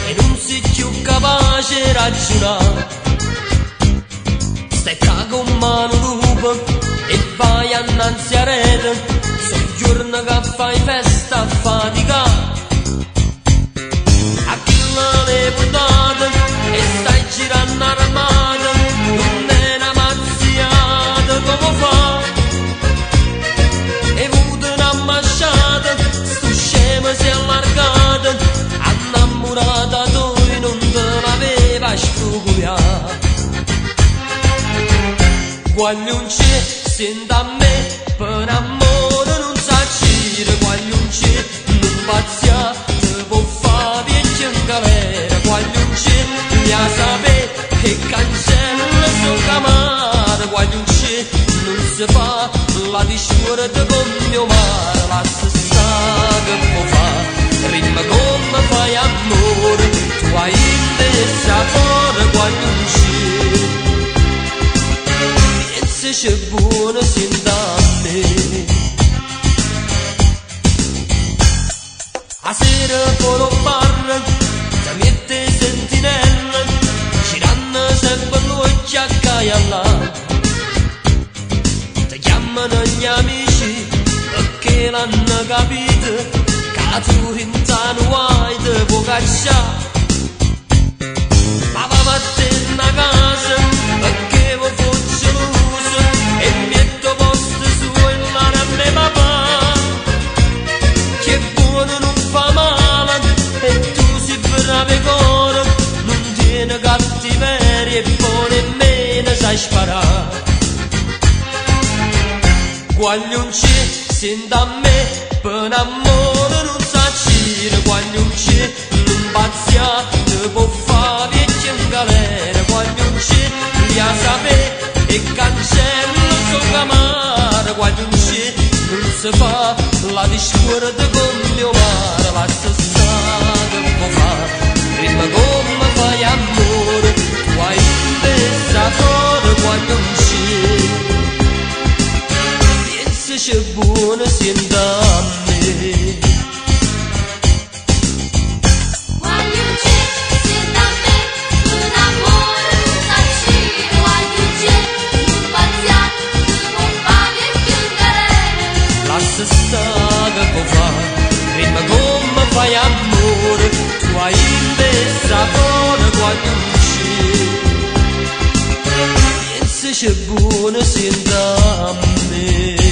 E nun si cchiù capace 'e ragiunà. Stai ccà comm' 'a nu lupo e vai annanze e aret. So' juorne ca fai festa a faticà. A chillo l'hê purtato e stai giranno armato. Nun è na mazziata comme fa. Hê avuto na 'mmasciata, stu scemo s'è allargato. 'A 'nnammurata toja nun te l'aveva sfruculià. Guagliuncè, siente a me, pe n'ammore nun s'accire. Guagliuncè, nun pazzià, te può fa viecchio 'n galera. Guagliuncè, l'hê 'a sapè, 'e cancelle so' amare. Guagliuncè, nun se fa, ll'ati scuorde comme 'o mare. Lassa sta che può fa, rimme comme fai ammore, tu 'a 'int e essa 'a fore. Guagliuncè, piensece buono, siente a me. A sera fore 'o bar te miette 'e sentinella, giranno sempe ll'uocchie 'a ccà e 'a llà. Te chiammano gli amici pecché l'hanno capito ca tu dint'a nu guaio te può caccià. Ma va vattenne 'a casa pecché me può geluso e miette 'o posto suo ll'anema 'e papà. Chi è buono nun fa male e tu si bravo 'e core, nun tiene cattiveria e po' nemmeno sai sparà. Guagliuncè, siente a me, pe n'ammore nun s'accire. Guagliuncè, nun pazzià, te può fa viecchio 'n galera. Guagliuncè, l'hê 'a sapè, 'e cancelle so' amare. Guagliuncè, nun se fa, ll'ati scuorde comme 'o mare. Lassa sta che può fa, rimme comme fai ammore, tu 'a 'int e essa 'a fore. Guagliuncè, piensece buono, siente a me. Guagliuncè, siente a me, pe n'ammore nun s'accire. Guagliuncè, nun pazzià, te può fa viecchio 'n galera. Lassa sta che può fa, rimme comme fai ammore, tu 'a 'int e essa 'a fore. Guagliuncè, piensece buono, siente a me.